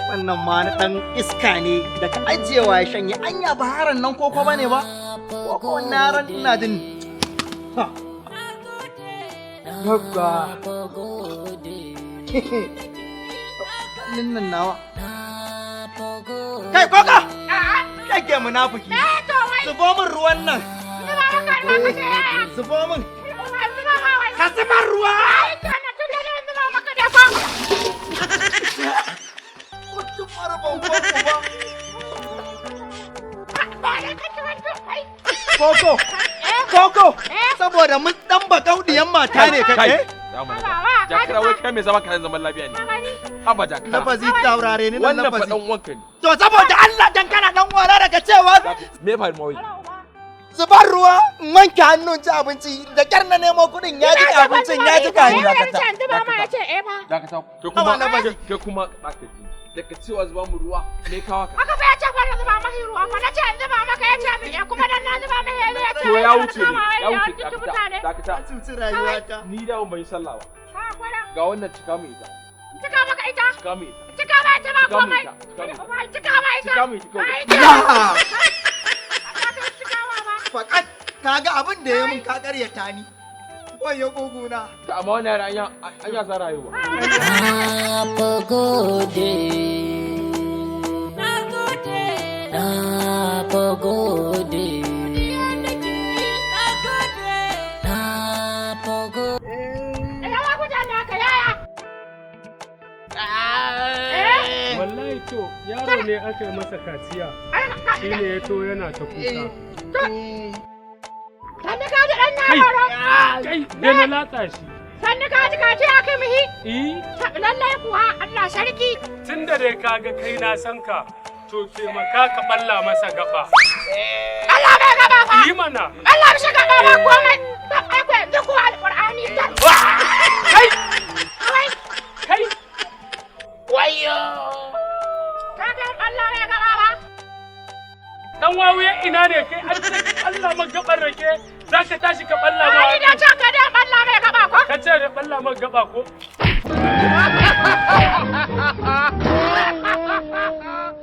Wannan ma na ɗan iska ne da ka ajiyewa ya shanye. Anya ba haran nan koko ba ne ba? Koko wannan yaran ina jin. Ha. Yawwa. Hannun nan nawa. Kai koko! Kake munafiki. Zubo min ruwan nan. Zubo min. Ka zuba ruwa! Mutum mara ban koko ba. Koko! Koko! Saboda mun dan bakaudiyan mata ne kai. Kai. Jakara, wai kai mai zama karen zaman lafiya ne. Haba jakara. Lafazi taurare ni nan. Wannan fa Lafazi. dan uwanka ne. To saboda Allah dan kana dan wala daga cewa Me ya faru mawai? Zubar ruwa in wanke hannun ci abinci da kyar na nemo kuɗin ya jika abincin ya jika ni. Dakata. Kai Haba kuma lafazi. kai kuma zaka ji. Daga cewa zuba mu ruwa me kawo ka? Haka fa ya ce fa na zuba maka ruwa fa, na ce in zuba maka ya ce min ya kuma dan na zuba maka ya ce To ya wuce ne. Ya wuce, mutane. dakata. Dakata. Cuci rayuwata. Ni da ban yi sallah ba. Ka gwada. Ga wannan, cika mu ita. Cika maka ita. Cika mu ita. Cika ma ita ba Cika mu komai. ita. Cika mu ita. Cika ma ita. Cika mu ita kawai. Ai, ita. Ya! Ba ta cikawa ba. Fakat kaga abin da ya mun, ka karyata ni. Wayo guguna. To amma wannan yaran an ya sa rayuwa. Na gode. Na gode. Na gode. Ina ma ku jan naka yaya? Eh? Wallahi to yaro ne aka yi masa kaciya, Ai, ka shi ne ya to yana ta kuka. Sannu ka ji ɗan Kai! yaro. Kai, da na latsa shi. Sannu ka ji kaciya kai mihi. Eh, Lallai kuwa Allah sarki. tun da dai kaga kai na san ka, to taimaka ka balla masa gaba. Allah bai gaba fa. Yi mana. Allah bai shiga gaba komai. Ai ko yanzu kuwa Alƙur'ani ta. Kai, Ai, kai. wayo. Ka ga Allah bai gaba ba. Dan wawiya ina ne kai? An ce ka balla ma gabar rake, za ka tashi ka balla ma. Ai da can ka da Allah bai gaba ko. Ka ce da balla ma gaba ko? Ai,